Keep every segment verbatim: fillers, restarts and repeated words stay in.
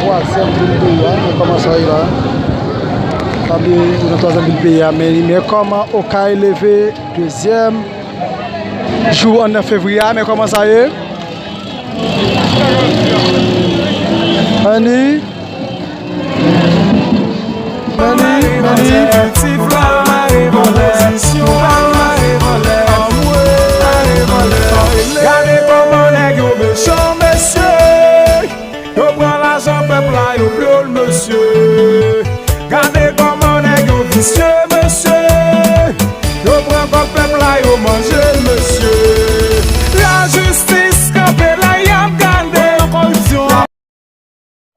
Twazyèm vil peyi a, men kòman sa ye la? Pa bliye, nou nan twazyèm vil peyi a, men, men kòman Okay leve dezyèm jou anndan fevriye a, men kòman sa ye? Anni. Anni, anni. Gade kòman nèg yo mechan, mesye. Yo pran lajan pèp la, yo pye l, mesye. Gade kòman nèg yo visye, mesye. Yo pran kòb pèp la, yo manje l, mesye. Lajistis kanpe la, y ap gade.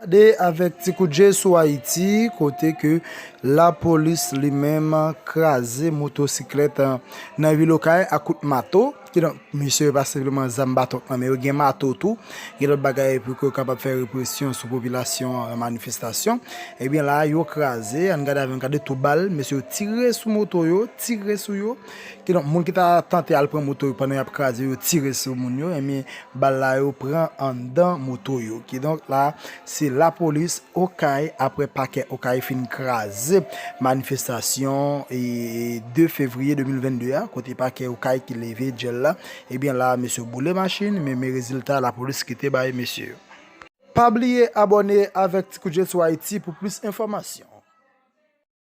Gade avèk ti kout je sou Ayiti, kote ke lapolis li menm kraze motosiklèt, eh, nan vil Okay ak kout mato. Kidonk, mesye yo pa senpleman zam baton nan men yo, gen mato tou, gen lòt bagay pou ke yo kapab fè represyon sou popilasyon an nan manifestasyon. Ebyen la, yo kraze, ann gade avè m, gade tou bal, mesye yo tire sou moto yo, tire sou yo. Kidonk, moun ki ta tante al pran moto yo pandan y ap kraze yo, tire sou moun yo, ebyen, bal la yo pran anndan moto yo. Kidonk, la, se lapolis Okay, apre pakè Okay fin kraze manifestasyon, e, de fevriye de mil vennde a, kote pakè Okay ki leve djèl la, ebyen la, mesye boule machin, men, men rezilta lapolis ki te bay mesye yo. Pa bliye abòne avèk Ti Kout Je sou Ayiti pou plis enfòmasyon.